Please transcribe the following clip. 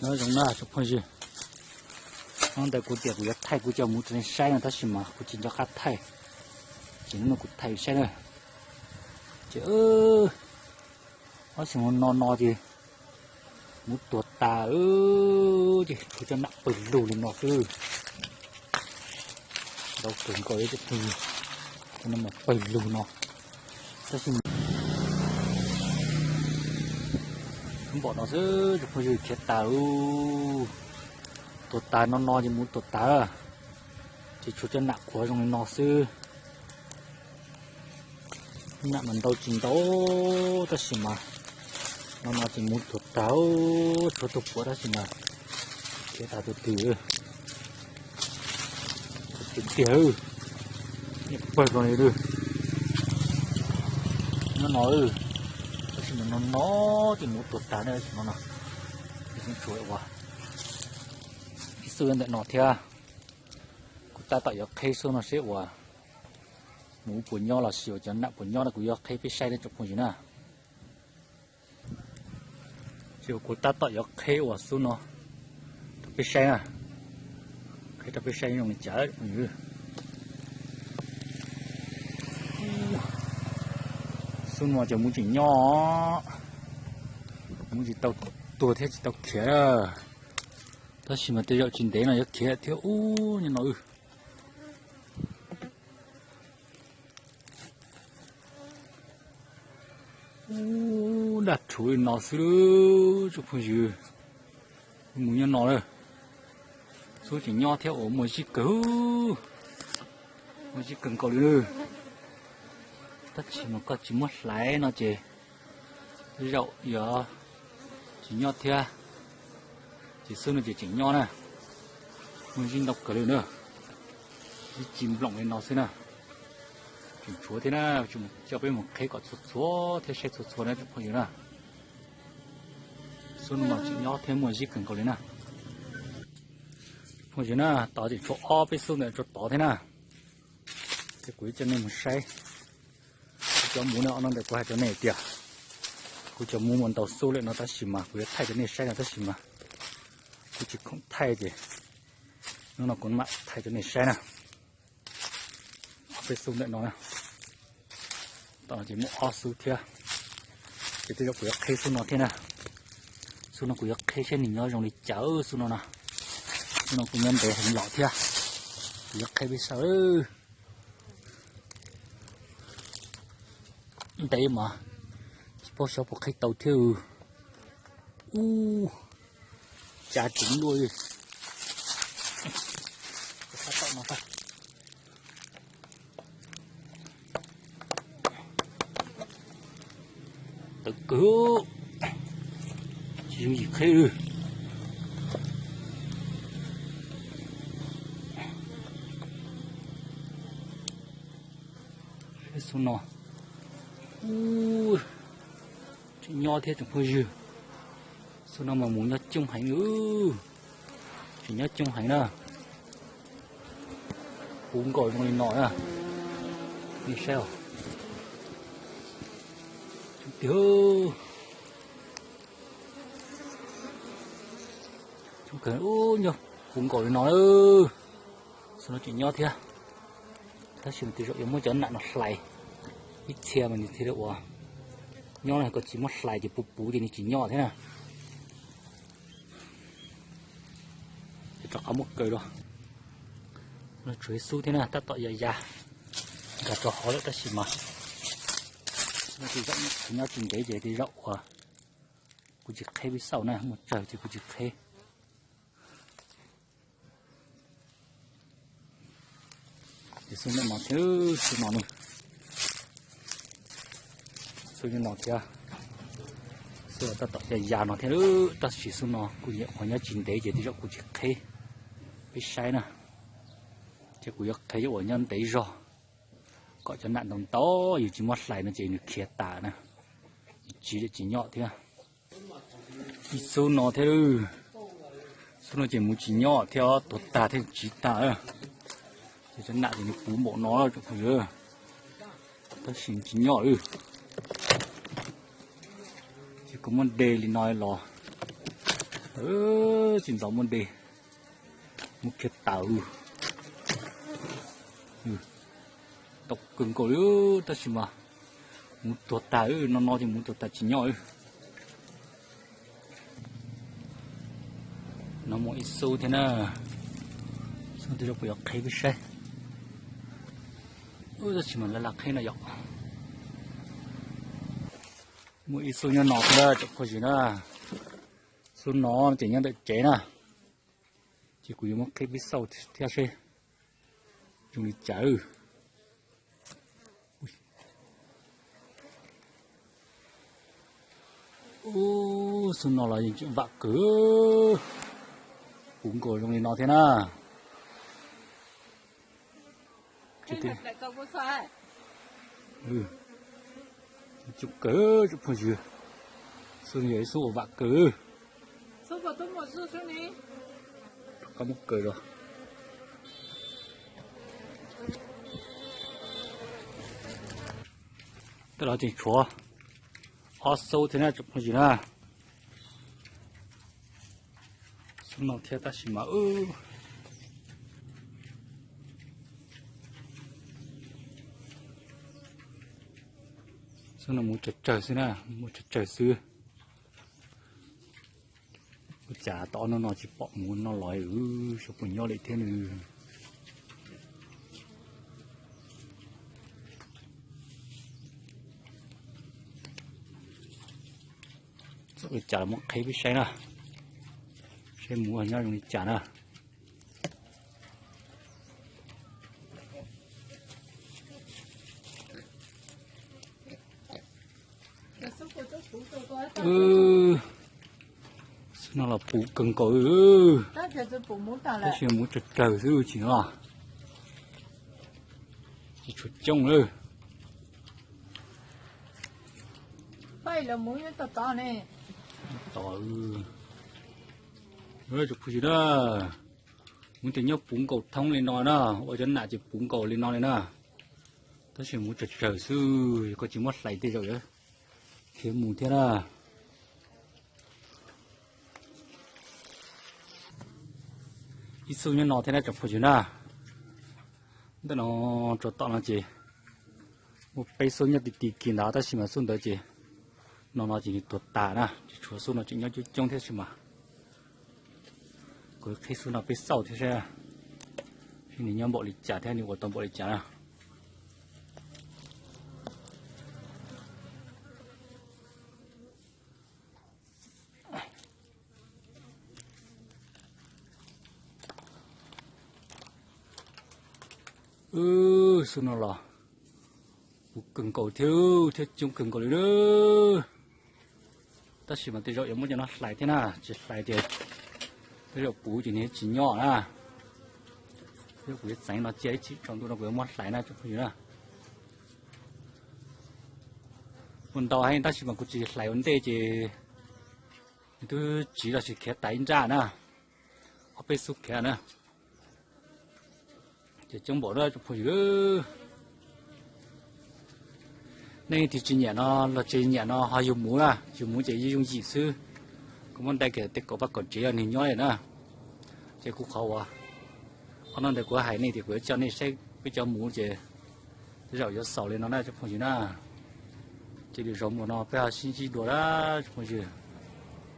Nyob zoo na tsoom phooj ywg, hnub ntawd kuv tias kuv yuav thaij kuv cov muv rau nej saib no tab sis mas kuv tsis nco qab thaij, ces hnub no kuv thaij saib na. Ces ob xyoos no no ces muv tuag tas, ces tshuav cov nam pawg lug li no xwb. Ntau kawg nkaus li tsoom phooj ywg, cov no mas pawg lug no. Tab sis npom no xwb tsoom phooj ywg, khiav tas, tuag tas no no ces muv tuag tas, ces tshuav cov nam qhuav zoo li no xwb. Nam mas ntau tsis ntau tab sis mas no no ces muv tuag tas, tshuav tus puav tab sis mas khiav tas tus twg. Tiag tiag, niam pawg zoo li nyob no, tab sis mas no no ces muv tuag tas na no no. Tshuav ua ib xub ntawm no thiab. Kuv tab tom yuav qheb xub no seb uas muv puas nyob los sis uas cov nam puas nyob no, kuv yuav qheb peb saib na tsoom phooj ywg na. Ces kuv tab tom yuav qheb uas xub no rau peb saib na, qheb rau peb saib zoo li cas. Xub no ces muv tseem nyob, muv tsis tau tuag thiab tsis tau khiav, tab sis mas tej zaum tsis ntev no yuav khiav thiab ub no no. Ub, daj rhuv li no xwb tsoom phooj ywg, muv nyob no lawm. Xub tseem nyob thiab uas muaj zib kawg, muaj zib kawg nkaus li. Tab sis mas koj tsis muab hlais no ces tej zaum yuav tsis nyob thiab, ces xub no ces tseem nyob na. Muaj zib ntau kawg li na, zib ci nploom li no xwb na. Tseem tshuav thiab na, coj peb mus qheb kom txhua txhua thiab saib txhua txhua na tsoom phooj ywg na. Xub no mas tseem nyob thiab muaj zib kawg nkaus li na. Phooj ywg na, tod tseem tshuav ob peb xub ntawm tso tod thiab na. Ces kuv yuav coj nej mus saib kuv cov muv no. Hnub ntawd kuv hais rau nej tias kuv cov muv mas ntau xub lawm no tab sis mas kuv yuav thaij rau nej saib no tab sis mas kuv tsis khoom thaij ces hnub no kuv mam thaij rau nej saib na. Ob peb xub ntawm no na, tom no ces muaj ob xub thiab, ces tej zaum kuv yuav qheb xub no thiab na. Xub no kuv yuav qheb saib nws nyob zoo li cas xub no na. Xub no kuv nyob ntev heev los thiab, kuv yuav qheb peb saib. Ntev mas tsis paub xyov puas qheb tau thiab. Ub, cav tseem luaj li. Tawv kawg, tsis yooj yim qheb li. Xub no, tseem nyob thiab tsoom phooj ywg. Xub no mas muv nyob coob heev, tseem nyob coob heev na. Puv nkaus zoo li no na, nej saib os. Tiag, nyob puv nkaus li no. Xub no tseem nyob thiab, tab sis mas tej zaum yuav muab cov nam no hlais ib txhia mas nws thiaj li ua nyob no, koj tsis muab hlais ces puv puv ces nws tsis nyob thiab na. Ces rov qab muab kaw los. No tshuav ib xub thiab na, tab tom ya ya nkag rau hauv lawm tab sis mas no tej zaum nyob tsis ntev ces tej zaum uas kuv tsis qheb peb saib na, muaj tsawg ces kuv tsis qheb. Ces xub no thiab, xub no, xub no thiab, xub tab tom ya ya no thiab, tab sis xub no kuv nyiam qhov nyob tsis ntev ces tej zaum kuv tsis qheb peb saib na. Ces kuv yuav qheb cov uas nyob ntev zog, kom cov nam ntau ntau yus tsis muab hlais no ces nws khiav tas na, nws tsiv tsis nyob thiab. Ib xub no thiab, xub no ces muv tsis nyob thiab, tuag tag thiab tsiv tag. Ces cov nam ces nws puv npaum no tsoom phooj ywg, tab sis tsis nyob li. Ces kuv muab de li no los. Tsis ntxov muaj de, muab khiav tas. Tau kawg nkaus li, tab sis mas muv tuag tag, no no ces muv tuag tas tsis nyob. No muaj ib xub thiab na, xub tej zaum kuv yuav qhib peb saib. Tab sis mas laj laj qhib no yom. Muaj ib xub nyob no thiab tsoom phooj ywg na. Xub no ces nyob ntawm tsev na, ces kuv yuav muab qhib peb xauj thiab seb zoo li cas. Ub, xub no los yeej tseem vam kawg, puv nkaus zoo li no thiab na. Coob kawg tsoom phooj ywg, xub no yog ib xub uas vam kawg. Rov qab muab kaw los. Tej los tseem tshuav ob xub thiab na tsoom phooj ywg na. Xub no thiab tab sis mas xub no muv tsawg tsawg xwb na, muv tsawg tsawg xwb. Ua cas tom no no tsis pom muv no los, xyov puas nyob li thiab nws. Txawm li cas los muab qhib peb saib na, saib muv nyob zoo li cas na. Xub no los puv kawg nkaus, tab sis muv tsawg tsawg xwb tsis no, tsis tshua coob lawm. Tod, tsoom phooj ywg na, muv ces nyob puv nkaus thoob li no na, ua cov nam ces puv nkaus li no li na. Tab sis muv tsawg tsawg xwb, yog koj tsis muab hlais tej zaum yuav khiav mus thiab na. Ib xub nyob no thiab na tsoom phooj ywg na. Ntawm no rau tom no ces muaj peb xub nyob ti ti kis ntawd tab sis mas xub ntawd ces no no ces nws tuag tas na, ces tshuav xub no tseem nyob coob coob thiab sis mas kuv qhib xub no peb xauj thiab seb, seb nws nyob npaum li cas thiab nws ua tau npaum li cas na. Xub no los puv kawg nkaus thiab, thiab coob kawg nkaus li lawm. Tab sis mas tej zaum yuav muab cov no hlais thiab na, tsis hlais ces tej zaum puv ces nws tsis nyob na. Tej zaum kuv yuav txeev no cia ib chim tsaus ntuj no kuv yuav muab hlais na tsoom phooj ywg na. Muaj ntau heev tab sis mas kuv tsis hlais ua ntej ces nws twb tsiv los sis khiav tas ib nrab na, ob peb xub khiav na. Ces coob npaum na tsoom phooj ywg. Nej tig tsis nyiam no los tsis nyiam no ho yug muv na, yug muv ces yeej yooj yim xwb. Kuv muab ntaij kiag tej kaum pab kaum tsev nws nyob li na. Ces kuv qhov uas qhov no ntawd kuv hais nej tias kuv yuav coj nej saib peb cov muv ces tej zaum yuav xaus li no na tsoom phooj ywg na. Ces lwm zaus mus no peb ho sib ntsib dua na tsoom phooj ywg.